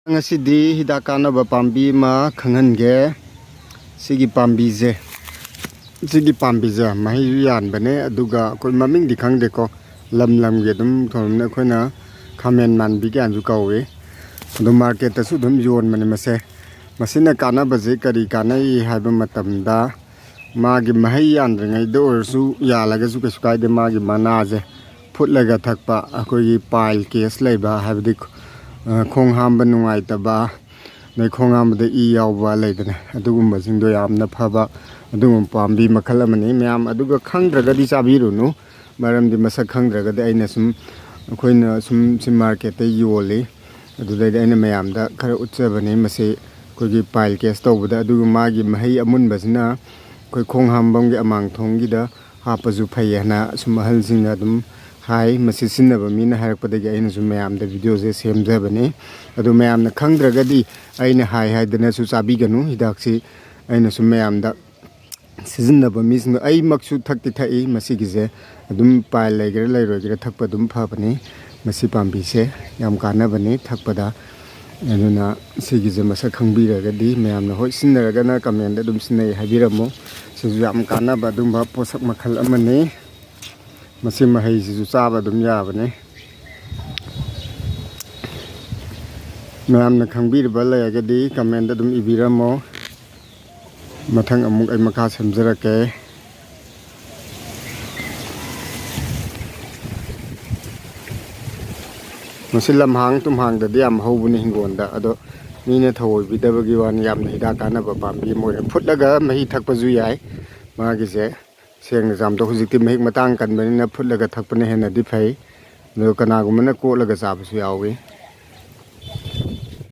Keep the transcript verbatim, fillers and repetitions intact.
ꯉꯁꯤꯗꯤ ꯍꯤꯗꯥꯛ ꯀꯥꯟꯅꯕ ꯄꯥꯝꯕꯤ ꯑꯃ ꯈꯪꯍꯟꯒꯦ꯫ ꯁꯤꯒꯤ ꯄꯥꯝꯕꯤꯁꯦ, ꯁꯤꯒꯤ ꯄꯥꯝꯕꯤꯁꯦ ꯃꯍꯩꯁꯨ ꯌꯥꯟꯕꯅꯦ, ꯑꯗꯨꯒ ꯑꯩꯈꯣꯏ ꯃꯃꯤꯡꯗꯤ ꯈꯪꯗꯦꯀꯣ, ꯂꯝ ꯂꯝꯒꯤ ꯑꯗꯨꯝ ꯊꯣꯟꯕꯅꯦ꯫ ꯑꯩꯈꯣꯏꯅ ꯈꯥꯃꯦꯟ ꯃꯥꯟꯕꯤ ꯀꯥꯏꯅꯁꯨ ꯀꯧꯏ꯫ ꯑꯗꯣ ꯃꯥꯔꯀꯦꯠꯇꯁꯨ ꯑꯗꯨꯝ ꯌꯣꯟꯕꯅꯦ ꯃꯁꯦ꯫ ꯃꯁꯤꯅ ꯀꯥꯟꯅꯕꯁꯦ ꯀꯔꯤ ꯀꯥꯟꯅꯩ ꯍꯥꯏꯕ ꯃꯇꯝꯗ, ꯃꯥꯒꯤ ꯃꯍꯩ ꯌꯥꯟꯗ꯭ꯔꯤꯉꯩꯗ ꯑꯣꯏꯔꯁꯨ, ꯌꯥꯜꯂꯒꯁꯨ ꯀꯩꯁꯨ ꯀꯥꯏꯗꯦ, ꯃꯥꯒꯤ ꯃꯅꯥꯁꯦ ꯐꯨꯠꯂꯒ ꯊꯛꯄ, ꯑꯩꯈꯣꯏꯒꯤ ꯄꯥꯏꯜ ꯀꯦꯁ ꯂꯩꯕ, ꯍꯥꯏꯕꯗꯤ, ꯑ, ꯈꯣꯡ ꯍꯥꯝꯕ ꯅꯨꯡꯉꯥꯏꯇꯕ, ꯑꯗꯩ ꯈꯣꯡ ꯍꯥꯝꯕꯗ ꯏ ꯌꯥꯎꯕ ꯂꯩꯗꯅ, ꯑꯗꯨꯒꯨꯝꯕꯁꯤꯡꯗꯣ ꯌꯥꯝꯅ ꯐꯕ ꯑꯗꯨꯒꯨꯝꯕ ꯄꯥꯝꯕꯤ ꯃꯈꯜ ꯑꯃꯅꯤ꯫ ꯃꯌꯥꯝ ꯑꯗꯨꯒ ꯈꯪꯗ꯭ꯔꯒꯗꯤ ꯆꯥꯕꯤꯔꯨꯅꯨ, ꯃꯔꯝꯗꯤ ꯃꯁꯛ ꯈꯪꯗ꯭ꯔꯒꯗꯤ ꯑꯩꯅ ꯁꯨꯝ, ꯑꯩꯈꯣꯏꯅ ꯁꯨꯝ ꯁꯤ ꯃꯥꯔꯀꯦꯠꯇ ꯌꯣꯜꯂꯤ, ꯑꯗꯨꯗꯩꯗ ꯑꯩꯅ ꯃꯌꯥꯝꯗ ꯈꯔ ꯎꯠꯆꯕꯅꯤ꯫ ꯃꯁꯤ ꯑꯩꯈꯣꯏꯒꯤ ꯄꯥꯏꯜ ꯀꯦꯁ ꯇꯧꯕꯗ, ꯑꯗꯨꯒ ꯃꯥꯒꯤ ꯃꯍꯩ ꯑꯃꯨꯟꯕꯁꯤꯅ ꯑꯩꯈꯣꯏ ꯈꯣꯡ ꯍꯥꯝꯐꯝꯒꯤ ꯑꯃꯥꯡꯊꯣꯡꯒꯤꯗ ꯍꯥꯞꯄꯁꯨ ꯐꯩ ꯍꯥꯏꯅ ꯁꯨꯝ ꯑꯍꯜꯁꯤꯡꯅ ꯑꯗꯨꯝ ꯍꯥꯏ꯫ ꯃꯁꯤ ꯁꯤꯖꯤꯟꯅꯕ ꯃꯤꯅ ꯍꯥꯏꯔꯛꯄꯗꯒꯤ ꯑꯩꯅꯁꯨ ꯃꯌꯥꯝꯗ ꯚꯤꯗꯤꯑꯣꯁꯦ ꯁꯦꯝꯖꯕꯅꯤ꯫ ꯑꯗꯨ ꯃꯌꯥꯝꯅ ꯈꯪꯗ꯭ꯔꯒꯗꯤ ꯑꯩꯅ ꯍꯥꯏ ꯍꯥꯏꯗꯅꯁꯨ ꯆꯥꯕꯤꯒꯅꯨ꯫ ꯍꯤꯗꯥꯛꯁꯤ ꯑꯩꯅꯁꯨ ꯃꯌꯥꯝꯗ, ꯁꯤꯖꯤꯟꯅꯕ ꯃꯤꯁꯤꯡꯗꯣ, ꯑꯩꯃꯛꯁꯨ ꯊꯛꯇꯤ ꯊꯛꯏ꯫ ꯃꯁꯤꯒꯤꯁꯦ ꯑꯗꯨꯝ ꯄꯥꯏꯜ ꯂꯩꯒꯦꯔꯥ ꯂꯩꯔꯣꯏꯒꯦꯔꯥ ꯊꯛꯄ ꯑꯗꯨꯝ ꯐꯕꯅꯤ꯫ ꯃꯁꯤ ꯄꯥꯝꯕꯤꯁꯦ ꯌꯥꯝ ꯀꯥꯟꯅꯕꯅꯤ ꯊꯛꯄꯗ꯫ ꯑꯗꯨꯅ ꯁꯤꯒꯤꯁꯦ ꯃꯁꯛ ꯈꯪꯕꯤꯔꯒꯗꯤ ꯃꯌꯥꯝꯅ, ꯍꯣꯏ, ꯁꯤꯖꯤꯟꯅꯔꯒꯅ ꯀꯃꯦꯟꯗ ꯑꯗꯨꯝ ꯁꯤꯖꯤꯟꯅꯩ ꯍꯥꯏꯕꯤꯔꯝꯃꯨ꯫ ꯁꯤꯁꯨ ꯌꯥꯝ ꯀꯥꯟꯅꯕ ꯑꯗꯨꯝꯕ ꯄꯣꯠꯁꯛ ꯃꯈꯜ ꯑꯃꯅꯤ꯫ ꯃꯁꯤ ꯃꯍꯩꯁꯤꯁꯨ ꯆꯥꯕ ꯑꯗꯨꯝ ꯌꯥꯕꯅꯤ꯫ ꯃꯌꯥꯝꯅ ꯈꯪꯕꯤꯔꯕ ꯂꯩꯔꯒꯗꯤ ꯀꯃꯦꯟꯗ ꯑꯗꯨꯝ ꯏꯕꯤꯔꯝꯃꯣ꯫ ꯃꯊꯪ ꯑꯃꯨꯛ ꯑꯩ ꯃꯈꯥ ꯁꯦꯝꯖꯔꯛꯀꯦ꯫ ꯃꯁꯤ ꯂꯝꯍꯥꯡ ꯇꯨꯝꯍꯥꯡꯗꯗꯤ ꯌꯥꯝ ꯍꯧꯕꯅꯤ ꯍꯤꯡꯒꯣꯜꯗ, ꯑꯗꯣ ꯃꯤꯅ ꯊꯑꯣꯏꯕꯤꯗꯕꯒꯤ ꯋꯥꯅꯤ꯫ ꯌꯥꯝꯅ ꯍꯤꯗꯥꯛ ꯀꯥꯟꯅꯕ ꯄꯥꯝꯕꯤ ꯑꯃ ꯑꯣꯏꯔꯦ꯫ ꯐꯨꯠꯂꯒ ꯃꯍꯤ ꯊꯛꯄꯁꯨ ꯌꯥꯏ꯫ ꯃꯥꯒꯤꯁꯦ ꯁꯦꯡꯅ ꯆꯥꯝꯊꯣꯛ-, ꯍꯧꯖꯤꯛꯇꯤ ꯃꯍꯤꯛ ꯃꯇꯥꯡ ꯀꯟꯕꯅꯤꯅ ꯐꯨꯠꯂꯒ ꯊꯛꯄꯅ ꯍꯦꯟꯅꯗꯤ ꯐꯩ꯫ ꯑꯗꯨꯒ ꯀꯅꯥꯒꯨꯝꯕꯅ ꯀꯣꯠꯂꯒ ꯆꯥꯕꯁꯨ ꯌꯥꯎꯏ꯫